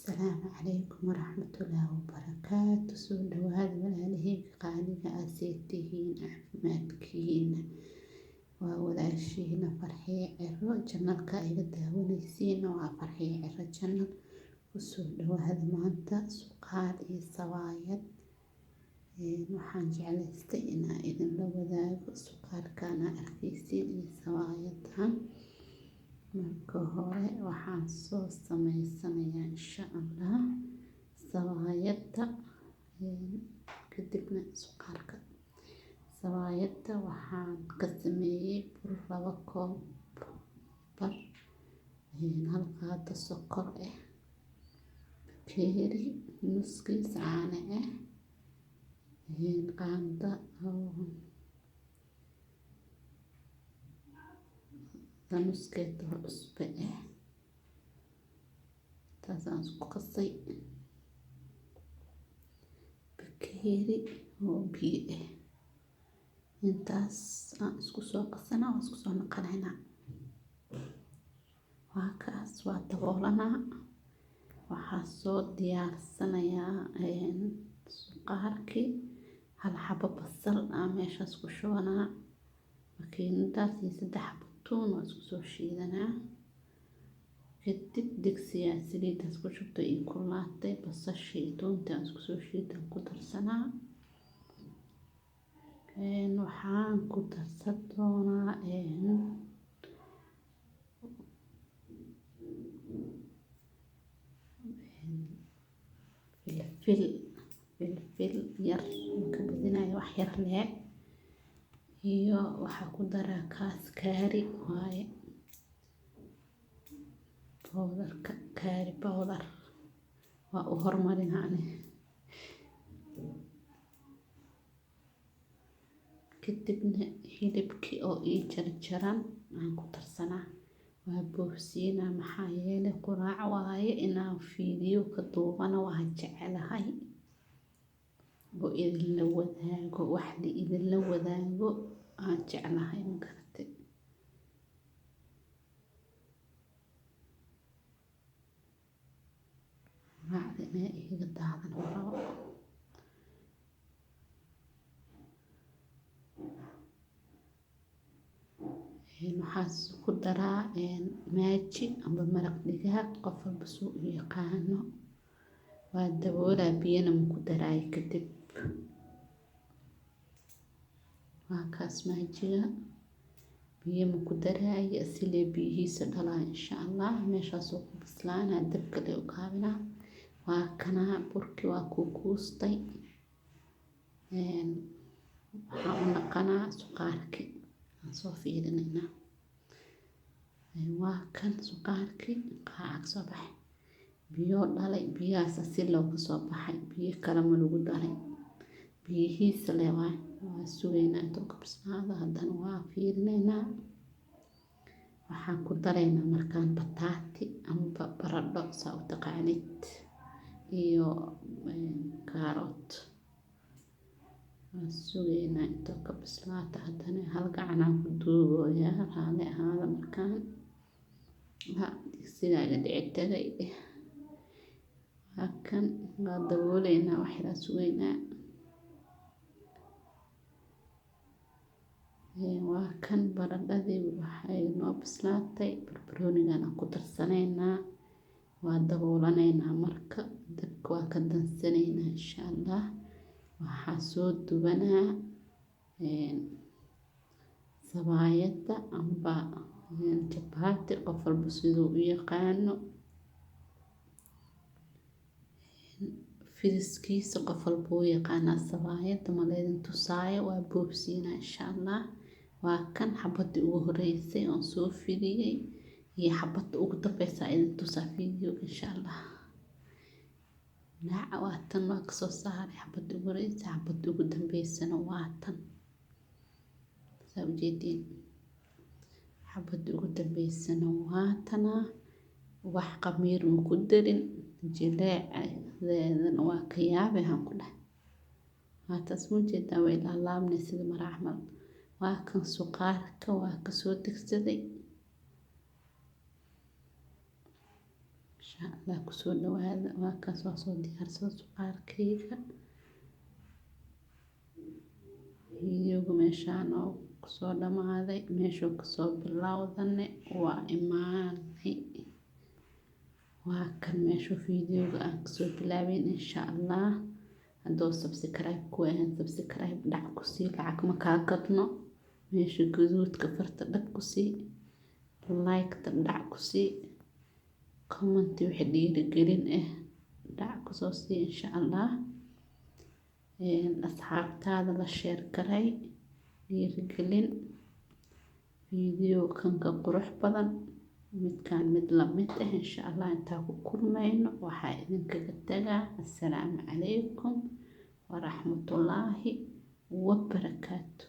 Asalaamu calaykum waraxmatullaahi wabarakaatu. Soo dhawaada walaalaheyga qaaliga ah, see tihiin? Caafimaadkiina? Waa walaashiina Farxiye Ciro. Channelka iga daawanaysiin waa Farxiye Ciro Channel. Kusoo dhawaada maanta suqaar iyo sawaayad. Waxaan jeclaystay inaan idinla wadaago suqaarkan aa arkaysiin iyo sawaayadan. Marka hore waxaan soo sameysanayaa, insha Allah, sawaayadda, kadibna suqaarka. Sawaayadda waxaan ka sameeyey bur 2 koob bar, hal qaado sokor ah, bakeeri nuskiis caano ah, qaando nuskeed oo cusbo ah. Taasaan isku qasay, bakeeri oo biyo ah. Intaas aan isku soo qasanaa, waan isku soo naqanaynaa. Waa kaas, waa daboolanaa. Waxaa soo diyaarsanayaa suqaarkii. Hal xabo basal aan meeshaas ku shubanaa makiinadaas iyo saddex xabo tuun, waa isku soo shiidanaa. Kadib digsigaa saliidaas ku shubtay iyo kululaatay, basashii iyo tuuntii aan isku soo shiidan ku darsanaa. Waxaan ku darsan doonaa filfil, filfil yar ka badinayo, wax yar lee. Iyo waxaa ku daraa kaas curry waaye, powderka, curry powder waa u hormarinaa ani. Kadibna hilibkii oo ii jarjaran aan ku darsanaa, waa boobsiinaa, maxaa yeelay quraac waaye. Inaan video ka duubana waa jecelahay oo idinla wadaago, wax la idinla wadaago aan jeclahay, ma garatay? Quraacda inay iga daadan ma rabo. Waxaas ku daraa Maggi amba maraq digaag, qof walba suu u yaqaano. Waa daboolaa, biyana ma ku daraayo. Kadib waa kaas Maggiga, biyo ma ku daraayo, asilee biyihiisa dhalaa, insha Allah. Meeshaasuu ku bislaanaa, dabka lee u gaabinaa. Waa kanaa burki, waa kukuustay. Waxaan u naqanaa suqaarki, aan soo fiirinaynaa. Waa kan suqaarki, qaaca kasoo baxay, biyo dhalay, biyahaas asi loo kasoo baxay, biyo kale ma lagu daray, biyihiisa le waay. Waa sugaynaa intuu ka bislaado, haddana waa fiirinaynaa. Waxaan ku daraynaa markaan bataati amba baradho, saa u taqaanid, iyo kaaroot. Waan sugaynaa intuu ka bislaato. Haddana hal gacanaan ku duuboyaa, raali ahaada. Markaan digsigaa iga dhici tagay. Waa kan, waa dabooleynaa, wax yaraa sugaynaa. Waa kan baradhadii, waxay noo bislaatay. Barbaroonigan aan ku darsanaynaa, waa daboolanaynaa. Marka dabka waa ka dansanaynaa, insha Allah. Waxaa soo dubanaa sabaayadda amba jabaati, qof walba siduu u yaqaano. Fidiskiisa qof walba wuu yaqaanaa. Sabaayadda ma laydin tusaayo, waa boobsiinaa, insha Allah. Waa kan xabadii ugu horeysay oon soo fidiyey iyo xabadda ugu dambeysa idin tusaa videoga, insha Allah. Dhinaca waa tan, waa kasoo saaray xabadda ugu horeysay, xabadda ugu dambeysana waa tan, saa ujeediin. Xabadda ugu dambeysana waa tanaa. Wax qamiir ma ku darin, jileeceedana waa ka yaabay aan ku dhahay. Waa taas, ma ujeedaa? Way laalaabnay sida mara camal. Waa kan suqaarka, waa kasoo degsaday, insha Insha Allah kusoo dhawaada. Waa kaas, waa soo diyaarsada suqaarkayga. Videoga meeshaan oo kusoo dhamaaday, meeshuu kasoo bilowdane waa imaanay. Waa kan meeshuu videoga aan kasoo bilaabeyn. Insha Allah hadduu subscribe ku ahayn, subscribe dhac ku sii, lacag ma kaa gadno. Meesha guduudka farta dhag ku sii, like-ta dhac ku sii, comment wixii dhiirigelin ah dhac kusoo sii. Insha Allah asxaabtaada la share garay, dhiirigelin. Video kanka qurux badan, midkaan mid lamid ah, insha Allah intaa ku kulmayno, waxaa idinkaga tagaa assalaamu calaykum waraxmatullaahi wabarakaatu.